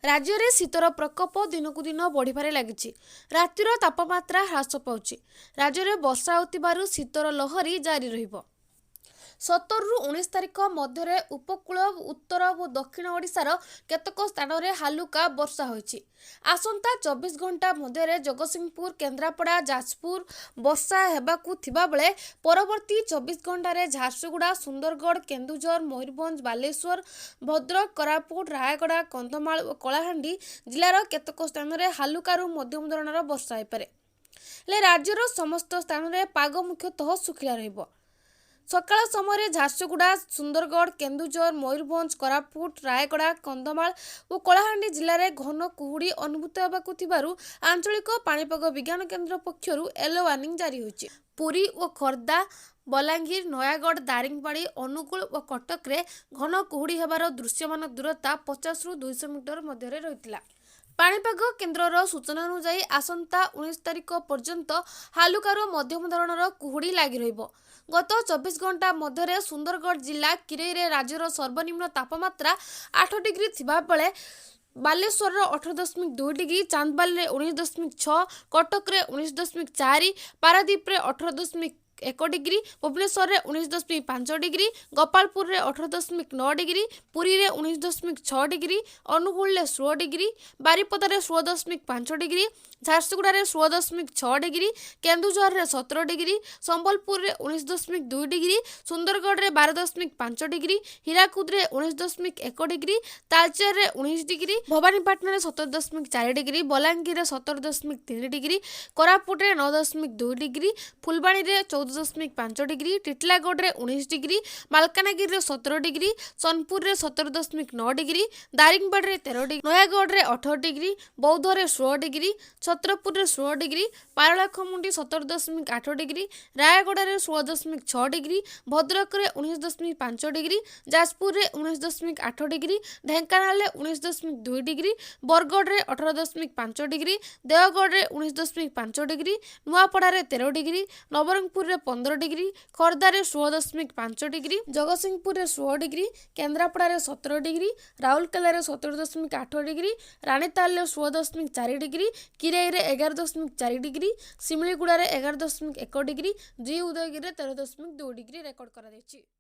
ରାଜ୍ୟରେ ଶୀତର ପ୍ରକୋପ ଦିନକୁ ଦିନ ବଢ଼ିବାରେ ଲାଗିଛି। ରାତିର ତାପମାତ୍ରା ହ୍ରାସ ପାଉଛି। ରାଜ୍ୟରେ ବର୍ଷା ହେଉଥିବାରୁ ଶୀତର ଲହରୀ ଜାରି ରହିବ। 17ରୁ 19 ତାରିଖ ମଧ୍ୟରେ ଉପକୂଳ, ଉତ୍ତର ଓ ଦକ୍ଷିଣ ଓଡ଼ିଶାର କେତେକ ସ୍ଥାନରେ ହାଲୁକା ବର୍ଷା ହୋଇଛି। ଆସନ୍ତା 24 ଘଣ୍ଟା ମଧ୍ୟରେ ଜଗତସିଂହପୁର, କେନ୍ଦ୍ରାପଡ଼ା, ଯାଜପୁର ବର୍ଷା ହେବାକୁ ଥିବାବେଳେ ପରବର୍ତ୍ତୀ 24 ଘଣ୍ଟାରେ ଝାରସୁଗୁଡ଼ା, ସୁନ୍ଦରଗଡ଼, କେନ୍ଦୁଝର, ମୟୂରଭଞ୍ଜ, ବାଲେଶ୍ୱର, ଭଦ୍ରକ, କୋରାପୁଟ, ରାୟଗଡ଼ା, କନ୍ଧମାଳ ଓ କଳାହାଣ୍ଡି ଜିଲ୍ଲାର କେତେକ ସ୍ଥାନରେ ହାଲୁକାରୁ ମଧ୍ୟମ ଧରଣର ବର୍ଷା ହୋଇପାରେ। ହେଲେ ରାଜ୍ୟର ସମସ୍ତ ସ୍ଥାନରେ ପାଗ ମୁଖ୍ୟତଃ ଶୁଖିଲା ରହିବ। ସକାଳ ସମୟରେ ଝାରସୁଗୁଡ଼ା, ସୁନ୍ଦରଗଡ଼, କେନ୍ଦୁଝର, ମୟୂରଭଞ୍ଜ, କୋରାପୁଟ, ରାୟଗଡ଼ା, କନ୍ଧମାଳ ଓ କଳାହାଣ୍ଡି ଜିଲ୍ଲାରେ ଘନ କୁହୁଡ଼ି ଅନୁଭୂତ ହେବାକୁ ଥିବାରୁ ଆଞ୍ଚଳିକ ପାଣିପାଗ ବିଜ୍ଞାନ କେନ୍ଦ୍ର ପକ୍ଷରୁ ୟେଲୋ ୱାର୍ଣ୍ଣିଂ ଜାରି ହୋଇଛି। ପୁରୀ ଓ ଖୋର୍ଦ୍ଧା, ବଲାଙ୍ଗୀର, ନୟାଗଡ଼, ଦାରିଙ୍ଗବାଡ଼ି, ଅନୁଗୁଳ ଓ କଟକରେ ଘନ କୁହୁଡ଼ି ହେବାର ଦୃଶ୍ୟମାନ ଦୂରତା 50ରୁ 200 ମିଟର ମଧ୍ୟରେ ରହିଥିଲା। ପାଣିପାଗ କେନ୍ଦ୍ରର ସୂଚନା ଅନୁଯାୟୀ ଆସନ୍ତା 19 ତାରିଖ ପର୍ଯ୍ୟନ୍ତ ହାଲୁକାରୁ ମଧ୍ୟମ ଧରଣର କୁହୁଡ଼ି ଲାଗି ରହିବ। ଗତ 24 ଘଣ୍ଟା ମଧ୍ୟରେ ସୁନ୍ଦରଗଡ଼ ଜିଲ୍ଲା କିରେଇରେ ରାଜ୍ୟର ସର୍ବନିମ୍ନ ତାପମାତ୍ରା 8 ଡିଗ୍ରୀ ଥିବାବେଳେ ବାଲେଶ୍ୱରର 18.2 ଡିଗ୍ରୀ, ଚାନ୍ଦବାଲିରେ 19.6, କଟକରେ 19.4, ପାରାଦୀପରେ 18.1 ଡିଗ୍ରୀ, ଭୁବନେଶ୍ୱରରେ 19.5 ଡିଗ୍ରୀ, ଗୋପାଳପୁରରେ 18.9 ଡିଗ୍ରୀ, ପୁରୀରେ 19.6 ଡିଗ୍ରୀ, ଅନୁଗୁଳରେ 16 ଡିଗ୍ରୀ, ବାରିପଦାରେ 16.5 ଡିଗ୍ରୀ, ଝାରସୁଗୁଡ଼ାରେ 16.6 ଡିଗ୍ରୀ, କେନ୍ଦୁଝରରେ 17 ଡିଗ୍ରୀ, ସମ୍ବଲପୁରରେ 19.2 ଡିଗ୍ରୀ, ସୁନ୍ଦରଗଡ଼ରେ 12.5 ଡିଗ୍ରୀ, ହୀରାକୁଦରେ 19.1 ଡିଗ୍ରୀ, ତାଳଚେରରେ 19 ଡିଗ୍ରୀ, ଭବାନୀପାଟଣାରେ 17.4 ଡିଗ୍ରୀ, ବଲାଙ୍ଗୀରରେ 17.3 ଡିଗ୍ରୀ, କୋରାପୁଟରେ 9.2 ଡିଗ୍ରୀ, ଫୁଲବାଣୀରେ 14.5 ଡିଗ୍ରୀ, ଟିଟିଲାଗଡ଼ରେ 19 ଡିଗ୍ରୀ, ମାଲକାନଗିରିରେ 17 ଡିଗ୍ରୀ, ସୋନପୁରରେ 17.9 ଡିଗ୍ରୀ, ଦାରିଙ୍ଗବାଡ଼ିରେ 13 ଡିଗ୍ରୀ, ନୟାଗଡ଼ରେ 18 ଡିଗ୍ରୀ, ବୌଦ୍ଧରେ 16 ଡିଗ୍ରୀ, ଛତ୍ରପୁରରେ 16 ଡିଗ୍ରୀ, ପାରଳାଖେମୁଣ୍ଡି 17.8 ଡିଗ୍ରୀ, ରାୟଗଡ଼ାରେ 16.6 ଡିଗ୍ରୀ, ଭଦ୍ରକରେ 19.5 ଡିଗ୍ରୀ, ଯାଜପୁରରେ 19.8 ଡିଗ୍ରୀ, ଢେଙ୍କାନାଳରେ 19.2 ଡିଗ୍ରୀ, ବରଗଡ଼ରେ 18.5 ଡିଗ୍ରୀ, ଦେଓଗଡ଼ରେ 19.5 ଡିଗ୍ରୀ, ନୂଆପଡ଼ାରେ 13 ଡିଗ୍ରୀ, ନବରଙ୍ଗପୁରରେ 15 ଡିଗ୍ରୀ, ଖୋର୍ଦ୍ଧାରେ 16.5 ଡିଗ୍ରୀ, ଜଗତସିଂହପୁରରେ 16 ଡିଗ୍ରୀ, କେନ୍ଦ୍ରାପଡ଼ାରେ 17 ଡିଗ୍ରୀ, ରାଉରକେଲାରେ 17.8 degree, ରାଣୀତାଲରେ 16.4 degree, କିରେଇରେ 11.4 degree, ଶିମିଳିଗୁଡ଼ାରେ 11.1 degree, G ଉଦୟଗିରିରେ 13.2 degree record କରାଯାଇଛି।